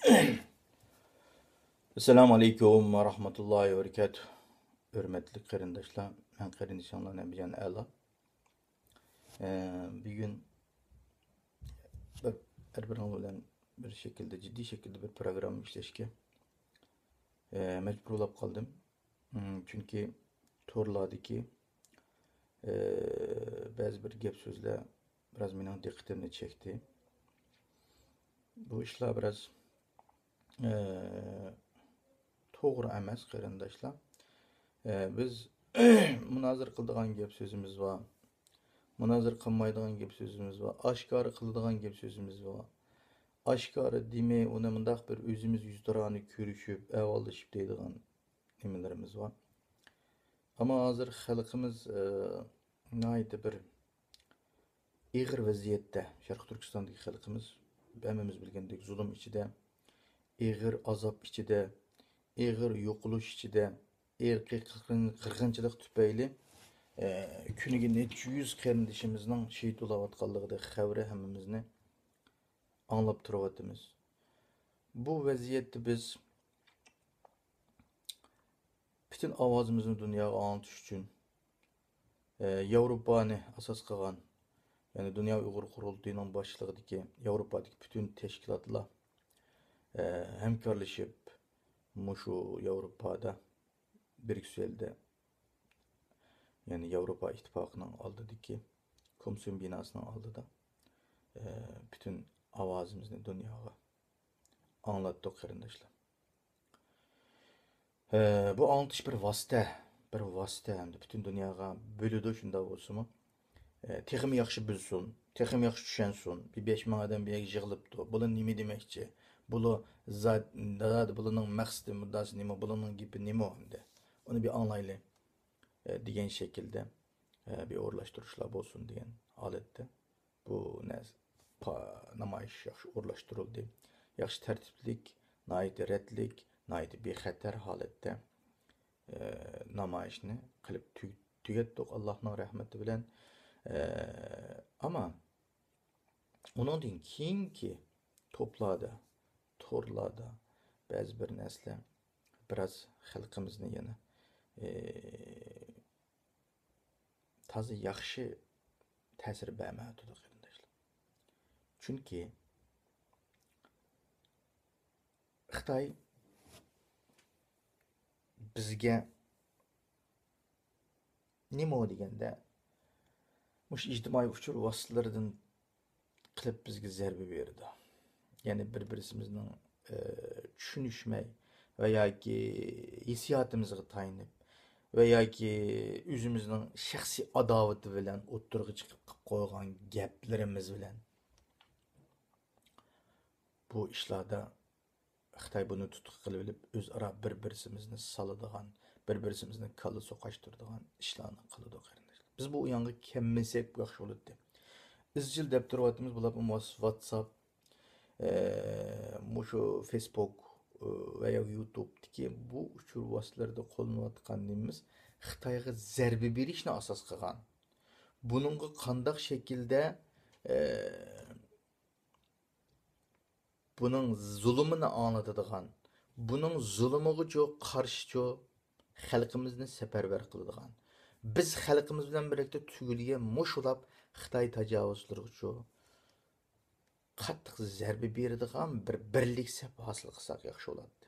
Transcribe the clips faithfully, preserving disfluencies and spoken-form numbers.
ئەسسالامۇ ئەلەيكۇم ۋە رەھمەتۇللاھى ۋە بەرىكاتۇھ. ھۆرمەتلىك قېرىنداشلار، مەن قېرىندىشىڭلار نەبىجان ئەلا. ئە، بۈگۈن بىر، ھەر بىرىڭلار بىلەن بىر شەكىلدە، جىددىي شەكىلدە بىر پروگرامما ئىشلەشكە، ئە، مەجبۇر بولاپ قالدىم. ئىم، چۈنكى تورلاردىكى، ئە، بەزى بىر گەپ سۆزلەر بىراز مېنىڭ دىققىتىمنى چەكتى. بۇ ئىشلار بىراز، ئە، توغرا ئەمەس، قېرىنداشلار. ئە، بىز مۇنازىرە قىلىدىغان گەپ سۆزىمىز بار. مۇنازىرە قىلمايدىغان گەپ سۆزىمىز بار. ئاشكارا قىلىدىغان گەپ سۆزىمىز بار. ئاشكارا دېمەي، ئۇنى مۇنداق بىر ئۆزىمىز يۈزتۇرانە كۆرۈشۈپ، ئەھۋاللىشىپ دەيدىغان نېمىلىرىمىز بار. ئەمما ھازىر خەلقىمىز، ئە، ناھايىتى بىر ئېغىر ۋەزىيەتتە، شەرقىي تۈركىستاندىكى خەلقىمىز ھەممىمىز بىلگەندەك زۇلۇم ئىچىدە، ئېغىر ئازاب ئىچىدە، ئېغىر يوقىلىش ئىچىدە، ئىرقىي قىرغىن-، قىرغىنچىلىق تۈپەيلى، ئە، كۈنىگە نەچچە يۈز قېرىندىشىمىزنىڭ شېھىت بولاۋاتقانلىقىدەك خەۋىرى ھەممىمىزنى ئاڭلاپ تۇرۇۋاتىمىز. بۇ ۋەزىيەتتە بىز پۈتۈن ئاۋازىمىزنى دۇنياغا ئاڭلىتىش ئۈچۈن، ئە، ياۋروپانى ئاساس قىلغان، يەنى دۇنيا ئۇيغۇر قۇرۇلتىيىنىڭ باشچىلىقىدىكى ياۋروپادىكى پۈتۈن تەشكىلاتلار، ئە، ھەمكارلىشىپ، مۇشۇ ياۋروپادا، بريۇسسېلدە، يەنى ياۋروپا ئىتتىپاقىنىڭ ئالدىدىكى كومسوم بىناسىنىڭ ئالدىدا، ئە، پۈتۈن ئاۋازىمىزنى دۇنياغا ئاڭلاتتۇق، قېرىنداشلار. ئە، بۇ ئاڭلىتىش بىر ۋاسىتە، بىر ۋاسىتە ھەمدە پۈتۈن دۇنياغا بۆلىدۇ، شۇنداق بولسىمۇ، ئە، تېخىمۇ ياخشى بىلسۇن، تېخىمۇ ياخشى چۈشەنسۇن. بىر بەش مىڭ ئادەم بۇ يەرگە يىغىلىپتۇ. بۇلار نېمە دېمەكچى؟ بۇلار زات، زادى بۇلارنىڭ مەقسىتى، مۇددىئاسى نېمە؟ بۇلارنىڭ گېپى نېمە ئەمدى؟ ئۇنى بىر ئاڭلايلى، ئە، دېگەن شەكىلدە، ئە، بىر ئورۇنلاشتۇرۇشلار بولسۇن دېگەن ھالەتتە. بۇ نەرسە پا-، نامايىش ياخشى ئورۇنلاشتۇرۇلدى. ياخشى تەرتىپلىك، ناھايىتى رەتلىك، ناھايىتى بىخەتەر ھالەتتە، ئە، نامايىشنى قىلىپ تۈگ-، تۈگەتتۇق ئاللاھنىڭ رەھمىتى بىلەن. ئە، ئەمما ئۇنىڭدىن كېيىنكى توپلاردا، تورلاردا بەزى بىر نەرسىلەر بىراز خەلقىمىزنى يەنە، ئە، تازا ياخشى تەسىر بەرمەيۋاتىدۇ، قېرىنداشلار. چۈنكى خىتاي بىزگە نېمە دېگەندە، مۇشۇ ئىجتىمائىي ئۇچۇر ۋاسىتىلىرىدىن قىلىپ بىزگە زەربە بېرىدۇ. يەنى بىر-بىرسىمىزنىڭ، ئە، چۈشىنىشمەي ۋە ياكى ھېسسىياتىمىزغا تايىنىپ ۋە ياكى ئۆزىمىزنىڭ شەخسىي ئاداۋىتى بىلەن ئوتتۇرىغا چىقىپ قىلىپ قويغان گەپلىرىمىز بىلەن بۇ ئىشلاردا خىتاي بۇنى تۇتقا قىلىۋېلىپ، ئۆزئارا بىر-بىرسىمىزنى سالىدىغان، بىر-بىرسىمىزنى كاللا سوقاشتۇرىدىغان ئىشلارنى قىلىدۇ، قېرىنداشلار. بىز بۇ ئۇيانغا كەلمىسەك ياخشى بولاتتى. ئىزچىل دەپ تۇرۇۋاتىمىز، بولۇپمۇ ۋاتس-، ۋاتساپ، ئە، مۇشۇ فېيسبۇك، ئە، ۋە يا يۇتۇبتىكى بۇ ئۇچۇر ۋاسىتىلىرىدە قوللىنىۋاتقان نېمىمىز خىتايغا زەربە بېرىشنى ئاساس قىلغان. بۇنىڭغا قانداق شەكىلدە، ئە، بۇنىڭ زۇلۇمىنى ئاڭلىتىدىغان، بۇنىڭ زۇلۇمىغىچۇ قارشىچۇ خەلقىمىزنى سەپەرۋەر قىلىدىغان، بىز خەلقىمىز بىلەن بىرلىكتە تۈگۈلگە مۇشۇلاپ خىتاي تاجاۋۇزچىلىرىغىچۇ قاتتىق زەربە بېرىدىغان بىر بىرلىك سەپ ھاسىل قىلساق ياخشى بولاتتى.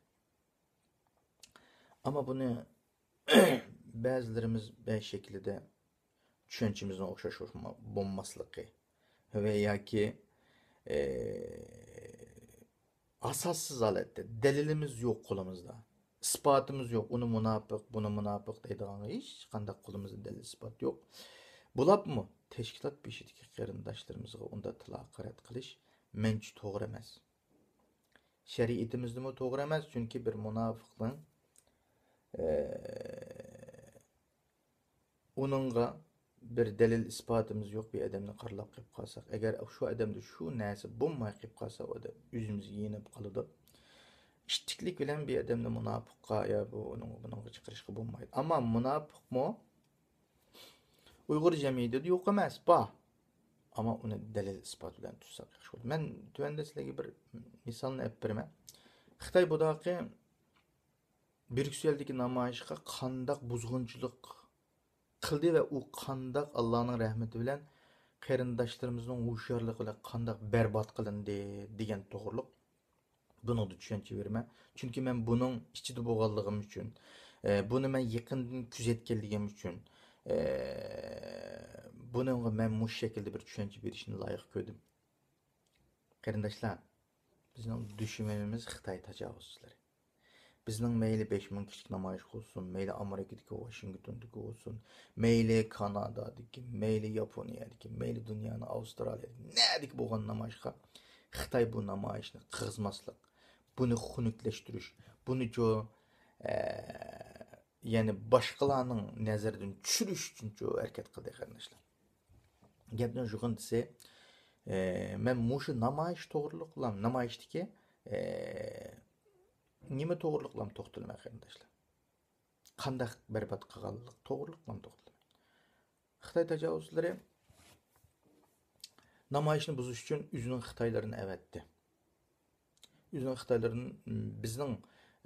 ئەمما بۇنى بەزىلىرىمىز بەزى شەكىلدە چۈشەنچىمىزنىڭ ئوخشاش بولما-، بولماسلىقى ۋە ياكى، ئە، ئاساسسىز ھالەتتە، دەلىلىمىز يوق قولىمىزدا، ئىسپاتىمىز يوق، ئۇنى مۇناپىق، بۇنى مۇناپىق دەيدىغانغا ھېچقانداق قولىمىزدا دەلىل-ئىسپات يوق. بولۇپمۇ تەشكىلات بېشىدىكى قېرىنداشلىرىمىزغا ئۇنداق تىل-ھاقارەت قىلىش مەنچە توغرا ئەمەس. شەرىئىتىمىزدىمۇ توغرا ئەمەس، چۈنكى بىر مۇناپىقنىڭ، ئە، ئۇنىڭغا بىر دەلىل-ئىسپاتىمىز يوق، بىر ئادەمنى قارىلاپ قېلىپ قالساق، ئەگەر شۇ ئادەمدە شۇ نەرسە بولماي قېلىپ قالسا، ئۇ ئادەم ئۆزىمىزگە يېنىپ قالىدۇ. ئىتتىكلىك بىلەن بىر ئادەمنى مۇناپىققا يا بۇ، ئۇنىڭغا، بۇنىڭغا چىقىرىشقا بولمايدۇ. ئەمما مۇناپىقمۇ ئۇيغۇر جەمئىيىتىدە يوق ئەمەس، بار. ئەمما ئۇنى دەلىل-ئىسپات بىلەن تۇتساق ياخشى بولىدۇ. مەن تۆۋەندە سىلەرگە بىر مىسالنى ئېلىپ بېرىمەن. خىتاي بۇداقى بريۇكسېلدىكى نامايىشقا قانداق بۇزغۇنچىلىق قىلدى ۋە ئۇ قانداق ئاللانىڭ رەھمىتى بىلەن قېرىنداشلىرىمىزنىڭ ھوشيارلىقى بىلەن قانداق بەربات قىلىندى دېگەن توغرۇلۇق بۇنىڭدا چۈشەنچە بېرىمەن. چۈنكى مەن بۇنىڭ ئىچىدە بولغانلىقىم ئۈچۈن، ئە، بۇنى مەن يېقىندىن كۆزەتكەنلىكىم ئۈچۈن، ئە، بۇنىڭغا مەن مۇشۇ شەكىلدە بىر چۈشەنچە بېرىشنى لايىق كۆردۈم. قېرىنداشلار، بىزنىڭ دۈشمىنىمىز خىتاي تاجاۋۇزچىلىرى. بىزنىڭ مەيلى بەش مىڭ كىشىلىك نامايىش قىلسۇن، مەيلى ئامېرىكىدىكى، ۋاشىنگتوندىكى بولسۇن، مەيلى كانادادىكى، مەيلى ياپونىيەدىكى، مەيلى دۇنيانىڭ ئاۋسترالىيەدىكى، نەدىكى بولغان نامايىشقا خىتاي بۇ نامايىشنى قىغزىماسلىق، بۇنى خۇنۈكلەشتۈرۈش، بۇنى جو، ئە، يەنى باشقىلارنىڭ نەزىرىدىن چۈشۈرۈش ئۈچۈن جو ھەرىكەت قىلدى، قېرىنداشلار. گەپنىڭ يوغىنىسى، ئە، مەن مۇشۇ نامايىش توغرۇلۇقلا، نامايىشتىكى، ئە، نېمە توغرۇلۇقلام توختىلىمەن، قېرىنداشلار. قانداق بەربات قىلغانلىق توغرۇلۇقلام توختىلىمەن. خىتاي تاجاۋۇزچىلىرى نامايىشنى بۇزۇش ئۈچۈن ئۆزىنىڭ خىتايلىرىنى ئەۋەتتى. ئۆزىنىڭ خىتايلىرىنى، بىزنىڭ،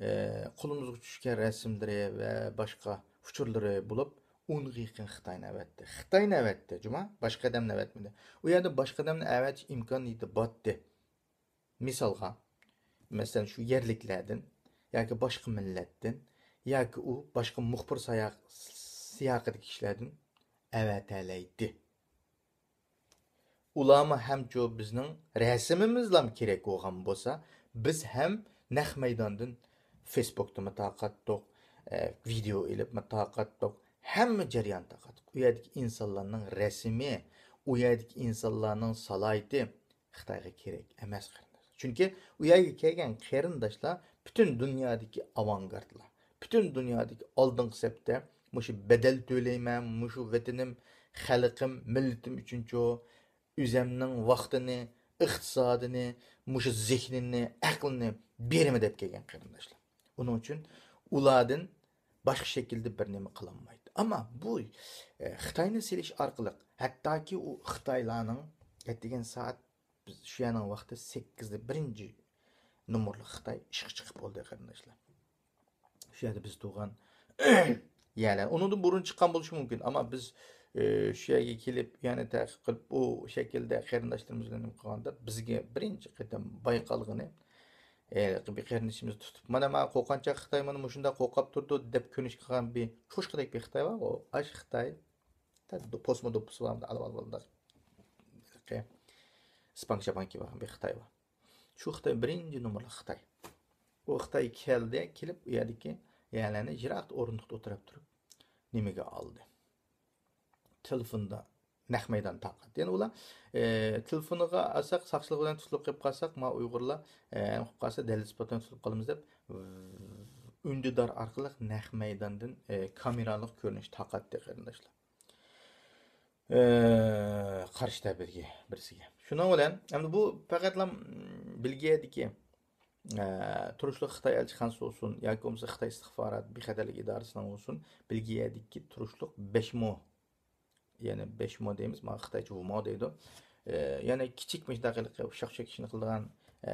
ئە، قولىمىزغا چۈشكەن رەسىملىرى ۋە باشقا ئۇچۇرلىرى بولۇپ، ئونغا يېقىن خىتاينى ئەۋەتتى. خىتاينى ئەۋەتتى، جۇما، باشقا ئادەمنى ئەۋەتمىدى. ئۇ يەردە باشقا ئادەمنى ئەۋەتىش ئىمكانىيىتى بارتتى. مىسالغا، مەسىلەن، شۇ يەرلىكلەردىن ياكى باشقا مىللەتتىن ياكى ئۇ باشقا مۇخبىر ساياق-، سىياقىدىكى كىشىلەردىن ئەۋەتەلەيتتى. ئۇلارمۇ ھەمچۇ بىزنىڭ رەسىمىمىزلام كېرەك بولغان بولسا، بىز ھەم نەق مەيداندىن فېيسبۇكتىمۇ تارقاتتۇق، ئە، ۋىدېئو ئېلىپمۇ تارقاتتۇق، ھەممە جەريان تارقاتتۇق. ئۇ يەردىكى ئىنسانلارنىڭ رەسىمى، ئۇ يەردىكى ئىنسانلارنىڭ سالاھىيىتى خىتايغا كېرەك ئەمەس، قېرىنداشلار. چۈنكى ئۇ يەرگە كەلگەن قېرىنداشلار پۈتۈن دۇنيادىكى ئاۋانگارتلار، پۈتۈن دۇنيادىكى ئالدىنقى سەپتە مۇشۇ بەدەل تۆلەيمەن، مۇشۇ ۋەتىنىم، خەلقىم، مىللىتىم ئۈچۈنچۇ، ئۆزەمنىڭ ۋاقتىنى، ئىقتىسادىنى، مۇشۇ زېھنىنى، ئەقلىنى بېرىمەن دەپ كەلگەن قېرىنداشلار. ئۇنىڭ ئۈچۈن ئۇلاردىن باشقا شەكىلدە بىر نېمە قىلالمايدۇ. ئەمما بۇ، ئە، خىتاينى سېلىش ئارقىلىق، ھەتتاكى ئۇ خىتايلارنىڭ ئەتىگەن سائەت، بىز شۇ يەرنىڭ ۋاقتى سەككىزدە بىرىنچى نومۇرلۇق خىتاي ئىشقا چىقىپ بولدى، قېرىنداشلار. شۇ يەردە بىز تۇرغان يەرلەر ئۇنىڭدىن بۇرۇن چىققان بولۇشى مۇمكىن، ئەمما بىز، ئى، شۇ يەرگە كېلىپ، يەنە تەقىب قىلىپ، ئۇ شەكىلدە قېرىنداشلىرىمىز بىلەن نېمە قىلغاندا، بىزگە بىرىنچى قېتىم بايقالغىنى، ھېلىقى بىر قېرىندىشىمىزنى تۇتۇپ، «مانا، مانا قورقۇنچاق خىتاي مانا مۇشۇنداق قورقۇپ تۇرىدۇ» دەپ كۆرۈنۈش قىلغان بىر چوشقىدەك بىر خىتاي بار، ئۇ ئاش خىتاي، پوسما دوپپىسى بار، ئالۋا ئالۋا، ئىسپان شاپان كىيىپ بىر خىتاي بار. شۇ خىتاي بىرىنچى نومۇرلۇق خىتاي. ئۇ خىتاي كەلدى، كېلىپ ئۇ يەردىكى يەرلەرنى يىراق ئورۇندۇقتا ئولتۇرۇپ تۇرۇپ نېمىگە ئالدى؟ تېلېفوندا نەق مەيدان تارقاتتى. يەنى ئۇلار، ئى، تېلېفونىغا ئالساق، ساقچىلار بىلەن تۇتۇلۇپ قېلىپ قالساق، ما ئۇيغۇرلار، ئى، قېلىپ قالسا دەلىل ئىسپات بىلەن تۇتۇلۇپ قالىمىز دەپ، ئۈندىدار ئارقىلىق نەق مەيداندىن، ئى، كامېرالىق كۆرۈنۈش تارقاتتى، قېرىنداشلار. ئى، قارشى تەرەپتىكى بىرسىگە. شۇنىڭ بىلەن، ئەمدى بۇ پەقەتلا، م، بېلگىيەدىكى، ئە، تۇرۇشلۇق خىتاي ئەلچىخانىسى بولسۇن ياكى بولمىسا خىتاي ئىستىخبارات بىخەتەرلىك ئىدارىسىنىڭ بولسۇن، بېلگىيەدىكى تۇرۇشلۇق بەش مو، يەنى بەش مو دەيمىز، مانا خىتايچە ۋۇماۋ دەيدۇ. ئە، يەنى كىچىك مۇشۇنداق ھېلىقى ئۇششاق چېكىشنى قىلىدىغان، ئە،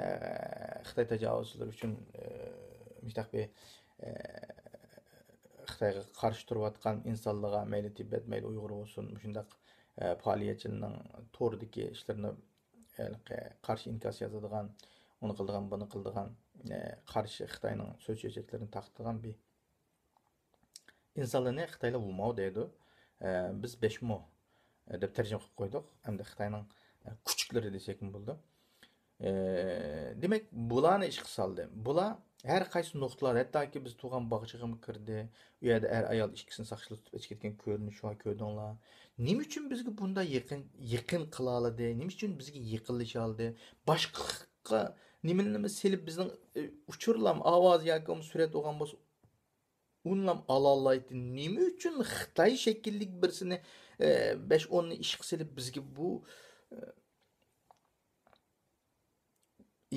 خىتاي تاجاۋۇزچىلىرى ئۈچۈن، ئە، مۇشۇنداق بىر، ئە، خىتايغا قارشى تۇرۇۋاتقان ئىنسانلارغا، مەيلى تىبەت، مەيلى ئۇيغۇر بولسۇن، مۇشۇنداق، ئە، پائالىيەتچىلەرنىڭ توردىكى ئىشلىرىنى، ھېلىقى قارشى ئىنكاس يازىدىغان، ئۇنى قىلىدىغان، بۇنى قىلىدىغان، ئە، قارشى خىتاينىڭ سۆز چۆچەكلىرىنى تارقىتىدىغان بىر ئىنسانلارنى خىتايلار ۋۇماۋ دەيدۇ. ئە، بىز بەش مو، ئە، دەپ تەرجىمە قىلىپ قويدۇق. ئەمدى خىتاينىڭ، ئە، كۈچۈكلىرى دېسەكمۇ بولىدۇ. ئە، دېمەك، بۇلارنى ئىشقا سالدى. بۇلار ھەر قايسى نۇقتىلاردا، ھەتتاكى بىز تۇرغان باغچىغىمۇ كىردى. ئۇ يەردە ئەر-ئايال ئىككىسىنى ساقچىلار تۇتۇپ ئېچىپ كەتكەن كۆرۈنۈش بار، كۆردۈڭلار. نېمە ئۈچۈن بىزگە بۇنداق يېقىن، يېقىن قىلالىدى؟ نېمە ئۈچۈن بىزگە يېقىنلىشالىدى؟ باشقا نېمىنىمۇ سېلىپ بىزنىڭ، ئە، ئۇچۇرلام ئاۋاز ياكى بولمىسا سۈرەت بولغان بولسا، ئۇنىلام ئالالايتتى. نېمە ئۈچۈن خىتاي شەكىللىك بىرسىنى، ئە، بەش ئوننى ئىشقا سېلىپ بىزگە بۇ، ئە،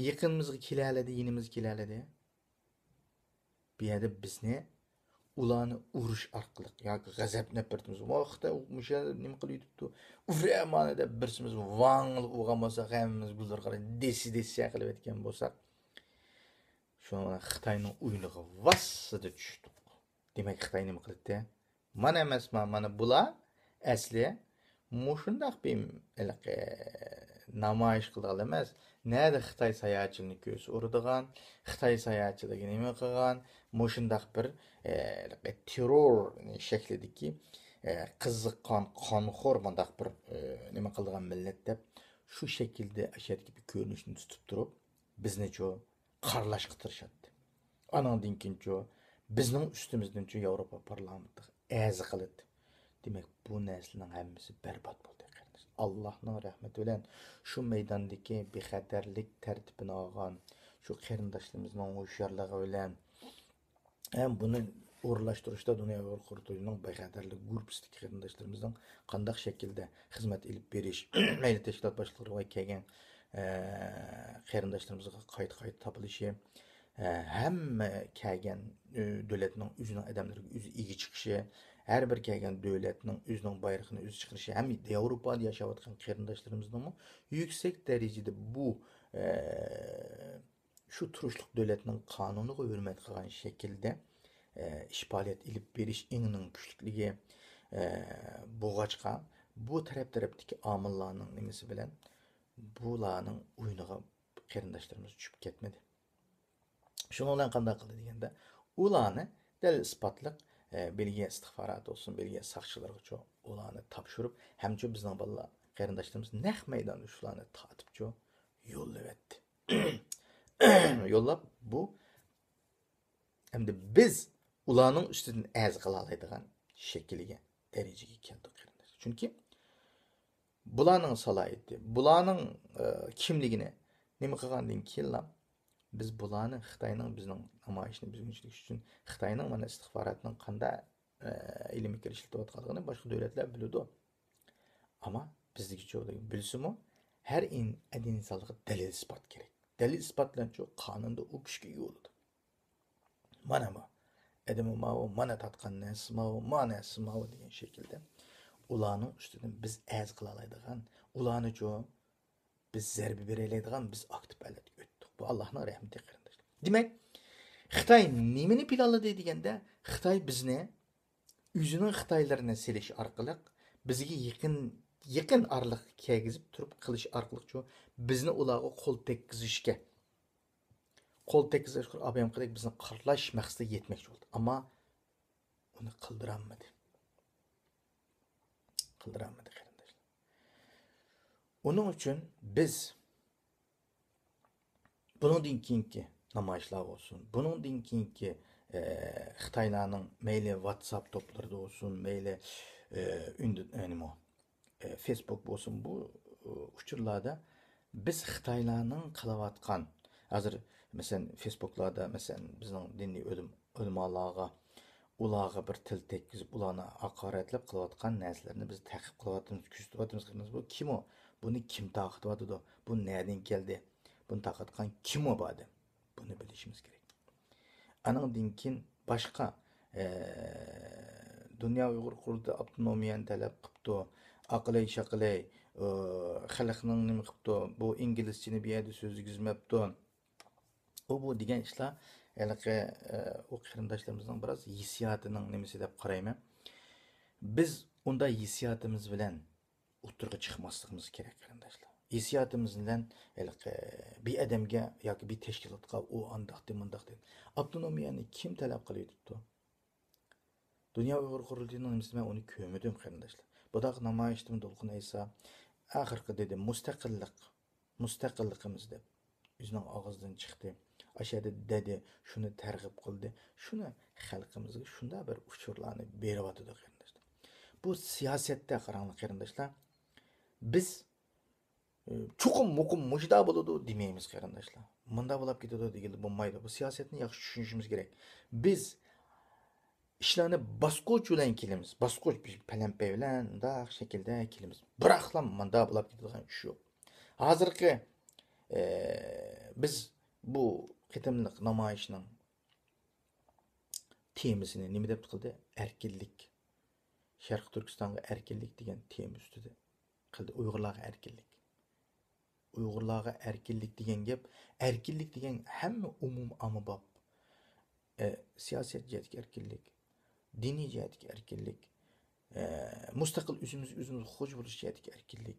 يېقىنىمىزغا كېلەلىدى، يېنىمىزغا كېلەلىدى؟ بۇ يەردە بىزنى ئۇلارنى ئۇرۇش ئارقىلىق ياكى غەزەپ نەپرىتىمىز، «ۋاي، خىتاي مۇشۇ يەردە نېمە قىلىۋېتىپتۇ؟» ئۇرۇۋەرمەن دەپ بىرسىمىز ۋاڭلىپ ئۇرغان بولساق، ھەممىمىز گۈلدۈر قاراپ دېسى-دېسىچە قىلىۋەتكەن بولساق، شۇڭا خىتاينىڭ ئويۇنىغا ۋاسسىدە چۈشتۇق. دېمەك، خىتاي نېمە قىلدى؟ مانا ئەمەسما، مانا بۇلار ئەسلى مۇشۇنداق بىر ھېلىقى نامايىش قىلىدىغان ئەمەس. نەدە خىتاي ساياھەتچىلىرىنى كۆزى ئۇرىدىغان، خىتاي ساياھەتچىلىرىگە نېمە قىلغان، مۇشۇنداق بىر، ئە، ھېلىقى تېررور شەكلىدىكى، ئە، قىزىققان، قانخور مۇنداق بىر، ئە، نېمە قىلىدىغان مىللەت دەپ شۇ شەكىلدە ئەشەدىكى بىر كۆرۈنۈشنى تۇتۇپ تۇرۇپ، بىزنىچۇ قارلاشقا تىرىشاتتى. ئانىڭدىن كېيىنچۇ بىزنىڭ ئۈستىمىزدىنچۇ ياۋروپا پارلامېنتىغا ئەرز قىلىدۇ. دېمەك، بۇ نەرسىلەرنىڭ ھەممىسى بەربات بولدى، قېرىنداش. ئاللاھنىڭ رەھمىتى بىلەن شۇ مەيداندىكى بىخەتەرلىك تەرتىپىنى ئالغان شۇ قېرىنداشلىرىمىزنىڭ ھوشيارلىقى بىلەن ھەم بۇنى ئورۇنلاشتۇرۇشتا دۇنيا ئۇيغۇر قۇرۇلتىيىنىڭ بىخەتەرلىك گۇرۇپپىسىدىكى قېرىنداشلىرىمىزنىڭ قانداق شەكىلدە خىزمەت ئېلىپ بېرىش، مەيلى تەشكىلات باشلىقلىرىغا كەلگەن، ئە، قېرىنداشلىرىمىزغا قايتا-قايتا تاپىلىشى، ئە، ھەممە كەلگەن، ئۆ، دۆلەتنىڭ ئۆزىنىڭ ئادەملىرىگە ئۆزى ئىگە چىقىشى، ھەر بىر كەلگەن دۆلەتنىڭ ئۆزىنىڭ بايرىقىنى ئۆزى چىقىرىشى، ھەم ياۋروپادا ياشاۋاتقان قېرىنداشلىرىمىزنىڭمۇ يۈكسەك دەرىجىدە بۇ، ئە، شۇ تۇرۇشلۇق دۆلەتنىڭ قانۇنىغا ھۆرمەت قىلغان شەكىلدە، ئە، ئىش پائالىيەت ئېلىپ بېرىش ئېڭىنىڭ كۈچلۈكلۈكى، ئە، بولغاچقا، بۇ تەرەپ-تەرەپتىكى ئامىللارنىڭ نېمىسى بىلەن بۇلارنىڭ ئويۇنىغا قېرىنداشلىرىمىز چۈشۈپ كەتمىدى. شۇنىڭ بىلەن قانداق قىلدى دېگەندە، ئۇلارنى دەلىل ئىسپاتلىق، ئە، بېلگىيە ئىستىخباراتى بولسۇن، بېلگىيە ساقچىلىرىغىچۇ ئۇلارنى تاپشۇرۇپ، ھەمچۇ بىزنىڭ بالىلار قېرىنداشلىرىمىز نەق مەيداندا شۇلارنى تارتىپچۇ يوللىۋەتتى. يوللاپ، بۇ ئەمدى بىز ئۇلارنىڭ ئۈستىدىن ئەرز قىلالايدىغان شەكىلگە، دەرىجىگە كەلدۇق، قېرىنداشلار. چۈنكى بۇلارنىڭ سالاھىيىتى، بۇلارنىڭ، ئە، كىملىكىنى نېمە قىلغاندىن كېيىنلا، بىز بۇلارنى خىتاينىڭ بىزنىڭ نامايىشنى بۈزگۈنچىلىك ئۈچۈن خىتاينىڭ مانا ئىستىخباراتىنىڭ قانداق، ئە، ھىيلە-مىكىر ئىشلىتىۋاتقانلىقىنى باشقا دۆلەتلەر بىلىدۇ. ئەمما بىزدىكىچۇ بىلسىمۇ، ھەر ئىن-، ئەدىل ئىنسانلىققا دەلىل-ئىسپات كېرەك. دەلىل-ئىسپات بىلەنچۇ قانۇندا ئۇ كۈچكە ئىگە بولىدۇ. مانا بۇ. ئادىمى ماۋۇ، مانا تارتقان نەرسىسى ماۋۇ، ما نەرسىسى ماۋۇ دېگەن شەكىلدە ئۇلارنىڭ ئۈستىدىن بىز ئەرز قىلالايدىغان، ئۇلارنىچۇ بىز زەربە بېرەلەيدىغان، بىز ئاكتىپ ھالەتكە ئۆتتۇق. بۇ ئاللاھنىڭ رەھمىتى، قېرىنداشلار. دېمەك، خىتاي نېمىنى پىلانلىدى دېگەندە، خىتاي بىزنى ئۆزىنىڭ خىتايلىرىنى سېلىش ئارقىلىق، بىزگە يېقىن، يېقىن ئارىلىققا كەلگۈزۈپ تۇرۇپ قىلىش ئارقىلىقچۇ بىزنى ئۇلارغا قول تەگكۈزۈشكە، قول تەگكۈزۈش ئارقىلىق ئابايام قىلىپ بىزنى قارلاش مەقسىتىگە يەتمەكچى بولدى. ئەمما ئۇنى قىلدۇرالمىدى. قىلدۇرالمىدى، قېرىنداشلار. ئۇنىڭ ئۈچۈن بىز بۇنىڭدىن كېيىنكى نامايىشلار بولسۇن، بۇنىڭدىن كېيىنكى، ئە، خىتايلارنىڭ مەيلى ۋاتساپ توپلىرىدا بولسۇن، مەيلى، ئە، ئۈندىدە، نېمە، ئە، فېيسبۇك بولسۇن، بۇ، ئۇ، ئۇچۇرلاردا بىز خىتايلارنىڭ قىلىۋاتقان، ھازىر، مەسىلەن، فېيسبۇكلاردا، مەسىلەن، بىزنىڭ دىنىي ئۆلىم-، ئۆلىمالارغا، ئۇلارغا بىر تىل تەگكۈزۈپ، ئۇلارنى ھاقارەتلەپ قىلىۋاتقان نەرسىلىرىنى بىز تەقىب قىلىۋاتىمىز، كۆزىتىۋاتىمىز، قېرىنداش. بۇ كىم ئۇ؟ بۇنى كىم تارقىتىۋاتىدۇ؟ بۇ نەدىن كەلدى؟ بۇنى تارقاتقان كىم ئۇ بۇ ئادەم؟ بۇنى بىلىشىمىز كېرەك. ئانىڭدىن كېيىن باشقا، ئە، دۇنيا ئۇيغۇر قۇرۇلتىيى ئاپتونومىيەنى تەلەپ قىپتۇ، ئاقىلەي شاقىلەي، ئۇ، خەلقنىڭ نېمە قىپتۇ، بۇ ئىنگلىزچىنى بۇ يەردە سۆزلىگۈزمەپتۇ. ئۇ بۇ دېگەن ئىشلار ھېلىقى، ئە، ئۇ قېرىنداشلىرىمىزنىڭ بىراز ھېسسىياتىنىڭ نېمىسى دەپ قارايمەن. بىز ئۇنداق ھېسسىياتىمىز بىلەن ئوتتۇرىغا چىقماسلىقىمىز كېرەك، قېرىنداشلار. ھېسسىياتىمىز بىلەن ھېلىقى بىر ئادەمگە ياكى بىر تەشكىلاتقا ئۇ ئانداقتى، مۇنداقتى. ئاپتونومىيەنى كىم تەلەپ قىلىۋېتىپتۇ؟ دۇنيا ئۇيغۇر قۇرۇلتىيىنىڭ نېمىسىنى مەن ئۇنى كۆرمىدىم، قېرىنداشلار. بۇنداق نامايىشتىمۇ دولقۇن ئەيسا ئاخىرقى دېدى، مۇستەقىللىق، مۇستەقىللىقىمىز دەپ ئۆزىنىڭ ئاغزىدىن چىقتى. ئاشۇ يەردە دېدى، شۇنى تەرغىب قىلدى. شۇنى خەلقىمىزگە شۇنداق بىر ئۇچۇرلارنى بېرىۋاتىدۇ، قېرىنداشلار. بۇ سىياسەتتە قاراڭلار، قېرىنداشلار. بىز، ئى، چوقۇم مۇقىم مۇشۇنداق بولىدۇ دېمەيمىز، قېرىنداشلار. مۇنداق بولاپ كېتىدۇ دېگىلى بولمايدۇ. بۇ سىياسەتنى ياخشى چۈشىنىشىمىز كېرەك. بىز ئىشلارنى باسقۇچ بىلەن كېلىمىز. باسقۇچ، بىر پەلەمپەي بىلەن مۇنداق شەكىلدە كېلىمىز. بىراقلا مۇنداق بولاپ كېتىدىغان ئىش يوق. ھازىرقى، ئى، بىز بۇ قېتىملىق نامايىشنىڭ تېمىسىنى نېمە دەپ قىلدى؟ ئەركىنلىك. شەرقىي تۈركىستانغا ئەركىنلىك دېگەن تېما ئۈستىدە قىلدى. ئۇيغۇرلارغا ئەركىنلىك. ئۇيغۇرلارغا ئەركىنلىك دېگەن گەپ، ئەركىنلىك دېگەن ھەممە ئومۇم ئاممىباب، ئە، سىياسەت جەھەتتىكى ئەركىنلىك، دىنىي جەھەتتىكى ئەركىنلىك، ئە، مۇستەقىل ئۆزىمىز، ئۆزىمىز خوجا بولۇش جەھەتتىكى ئەركىنلىك،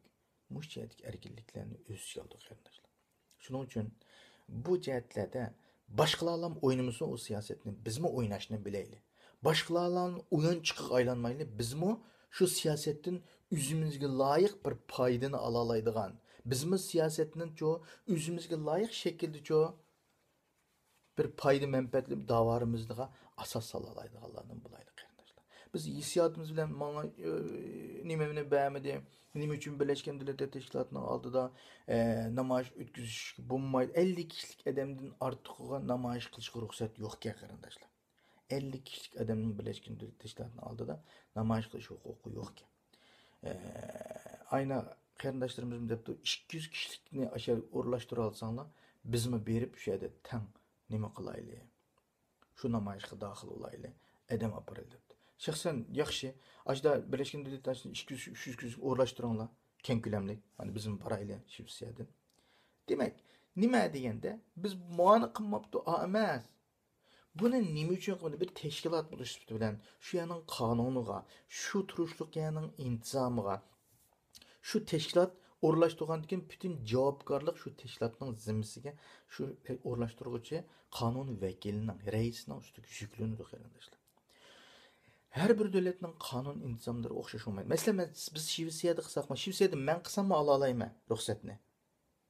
مۇشۇ جەھەتتىكى ئەركىنلىكلەرنى ئۆز ئىچىگە ئالىدۇ، قېرىنداشلار. شۇنىڭ ئۈچۈن بۇ جەھەتلەردە باشقىلارلام ئوينىمىسۇن ئۇ سىياسەتنى، بىزمۇ ئويناشنى بىلەيلى. باشقىلارلام ئويۇنچۇقىغا ئايلانمايلى، بىزمۇ شۇ سىياسەتتىن ئۆزىمىزگە لايىق بىر پايدىنى ئالالايدىغان، بىزمۇ سىياسەتنىچۇ ئۆزىمىزگە لايىق شەكىلدىچۇ بىر پايدا مەنپەئەتلىك داۋالىرىمىزغا ئاساس سالالايدىغانلاردىن بولايلى، قېرىنداشلار. بىز ھېسسىياتىمىز بىلەن ماڭا، ئى، نېمىنى بەرمىدى، نېمە ئۈچۈن بىرلەشكەن دۆلەتلەر تەشكىلاتىنىڭ ئالدىدا، ئە، نامايىش ئۆتكۈزۈشكە بولمايدۇ، ئەللىك كىشىلىك ئادەمدىن ئارتۇقىغا نامايىش قىلىشقا رۇخسەت يوقكەن، قېرىنداشلار. ئەللىك كىشىلىك ئادەمنىڭ بىرلەشكەن دۆلەت تەشكىلاتىنىڭ ئالدىدا نامايىش قىلىش ھوقۇقى يوقكەن. ئە، ئاينا قېرىنداشلىرىمىزمۇ دەپتۇ، ئىككى يۈز كىشىلىكنى ئاشۇ ئورۇنلاشتۇرالىساڭلار، بىزمۇ بېرىپ شۇ يەردە تەڭ نېمە قىلايلى؟ شۇ نامايىشقا داخىل بولايلى، ئادەم ئاپىرايلى دەپتۇ. شەخسەن ياخشى، ئاشۇنداق بىرلەشكەن دۆلەتلەر ئىككى يۈز، ئۈچ يۈز كىشىلىك ئورۇنلاشتۇرۇڭلار، كەڭ كۆلەملىك، مانا بىزمۇ بارايلى شىۋېتسىيەدىن. دېمەك، نېمە دېگەندە، بىز مانا قىلماپتۇ، ئا ئەمەس. بۇنى نېمە ئۈچۈن قىلدى؟ بىر تەشكىلات بولۇش سۈپىتى بىلەن شۇ يەرنىڭ قانۇنىغا، شۇ تۇرۇشلۇق يەرنىڭ ئىنتىزامىغا، شۇ تەشكىلات ئورۇنلاشتۇرغاندىن كېيىن پۈتۈن جاۋابكارلىق شۇ تەشكىلاتنىڭ زىممىسىگە شۇ ئورۇنلاشتۇرغۇچى قانۇن ۋەكىلىنىڭ، رەئىسىنىڭ ئۈستىگە يۈكلىنىدۇ، قېرىنداشلار. ھەر بىر دۆلەتنىڭ قانۇن ئىنتىزاملىرى ئوخشاش بولمايدۇ. مەسىلەن، مەن، بىز شىۋېتسىيەدە قىلساقمۇ، شىۋېتسىيەدە مەن قىلساممۇ ئالالايمەن رۇخسەتنى.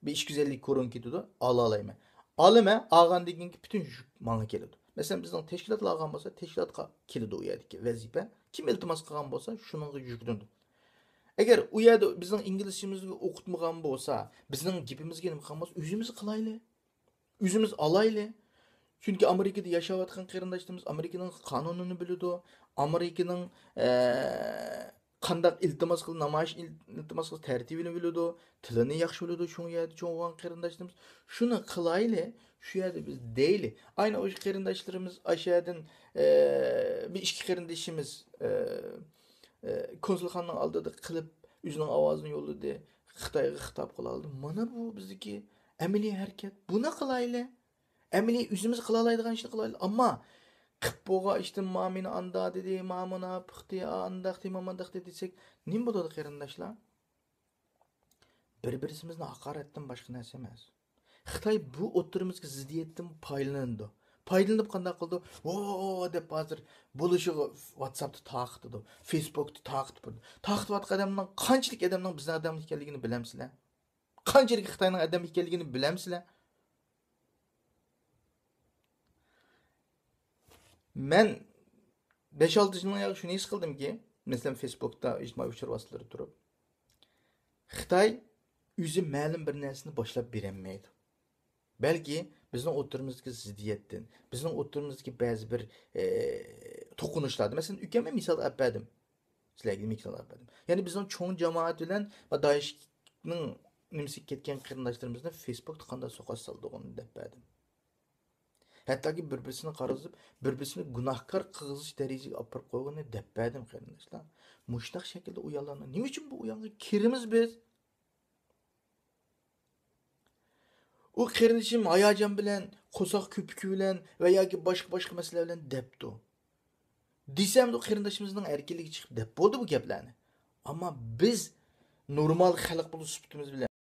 بىر ئىككى يۈز ئەللىك كورون كېتىدۇ، ئالالايمەن. ئالىمەن، ئالغاندىن كېيىنكى پۈتۈن يۈك ماڭا كېلىدۇ. مەسىلەن، بىزنىڭ تەشكىلاتلار ئالغان بولسا، تەشكىلاتقا كېلىدۇ ئۇ يەردىكى ۋەزىپە. كىم ئىلتىماس قىلغان بولسا، شۇنىڭغا يۈكلىنىدۇ. ئەگەر ئۇ يەردە بىزنىڭ ئىنگلىزچىمىزنى ئوقۇتمىغان بولسا، بىزنىڭ گېپىمىزگە نېمە قىلغان بولسا، ئۆزىمىز قىلايلى. ئۆزىمىز ئالايلى. چۈنكى ئامېرىكىدا ياشاۋاتقان قېرىنداشلىرىمىز ئامېرىكىنىڭ قانۇنىنى بىلىدۇ، ئامېرىكىنىڭ، ئە، قانداق ئىلتىماس قىل-، نامايىش ئىل-، ئىلتىماس قىلىش تەرتىپىنى بىلىدۇ، تىلىنى ياخشى بىلىدۇ، شۇ يەردە چوڭ بولغان قېرىنداشلىرىمىز. شۇنى قىلايلى، شۇ يەردە بىز دەيلى. ئاينا ئوشۇ قېرىنداشلىرىمىز ئاشۇ يەردىن، ئە، بىر ئىككى قېرىندىشىمىز، ئە، ئە، كونسۇلخانىنىڭ ئالدىدا قىلىپ، ئۆزىنىڭ ئاۋازىنى يوللىدى، خىتايغا خىتاب قىلالدى. مانا بۇ بىزدىكى ئەمەلىي ھەرىكەت. بۇنى قىلايلى. ئەمەلىي ئۆزىمىز قىلالايدىغان ئىشنى قىلايلى. ئەمما قىپ بولغان ئىشتىن، ما مېنى ئاندا دېدى، ما مۇناپىق دېدى، ئا ئانداق دېدى، ما مانداق دېدى دېسەك، نېمە بولىدۇ، قېرىنداشلار؟ بىر-بىرىمىزنى ھاقارەتتىن باشقا نەرسە ئەمەس. خىتاي بۇ ئوتتۇرىمىزدىكى زىددىيەتتىن پايدىلىنىدۇ. پايدىلىنىپ قانداق قىلىدۇ؟ ۋو دەپ ھازىر بولۇشىغا ۋاتساپتا تارقىتىدۇ، فېيسبوكتا تارقىتىپ بېرىدۇ. تارقىتىۋاتقان ئادەمنىڭ قانچىلىك ئادەمنىڭ بىزنىڭ ئادەم ئىكەنلىكىنى بىلەمسىلەر؟ قانچىلىك خىتاينىڭ ئادەم ئىكەنلىكىنى بىلەمسىلەر؟ مەن بەش-ئالتە يىلدىن ياقى شۇنى ھېس قىلدىمكى، مەسىلەن، فېيسبوكتا، ئىجتىمائىي ئۇچۇر ۋاسىتىلىرىدە تۇرۇپ، خىتاي ئۆزى مەلۇم بىر نەرسىنى باشلاپ بېرەلمەيدۇ. بەلكى بىزنىڭ ئوتتۇرىمىزدىكى زىددىيەتتىن، بىزنىڭ ئوتتۇرىمىزدىكى بەزى بىر، ئە، توقۇنۇشلاردا، مەسىلەن، ئۆكەممە مىسال ئەپ بەردىم. سىلەرگە مىسال ئەپ بەردىم. يەنى بىزنىڭ چوڭ جامائەت بىلەن دائىشنىڭ نېمىسىگە كەتكەن قېرىنداشلىرىمىزنى فېيسبوكتا قانداق سوقا سالىدىغىنىنى دەپ بەردىم. ھەتتاكى بىر-بىرسىنى قارىزىپ، بىر-بىرسىنى گۇناھكار قىلغۇزۇش دەرىجىسىگە ئاپىرىپ قويغىنىنى دەپ بەردىم، قېرىنداشلار. مۇشۇنداق شەكىلدە ئۇيانلارنى، نېمە ئۈچۈن بۇ ئۇيانغا كىرىمىز بىز؟ ئۇ قېرىندىشىم ھاياجان بىلەن، قورساق كۆپۈكى بىلەن ۋە ياكى باشقا-باشقا مەسىلە بىلەن دەپتۇ. دېسەمدۇ قېرىندىشىمىزنىڭ ئەركىنلىكى چىقىپ دەپ بولدى بۇ گەپلەرنى. ئەمما بىز نورمال خەلق بولۇش سۈپىتىمىز بىلەن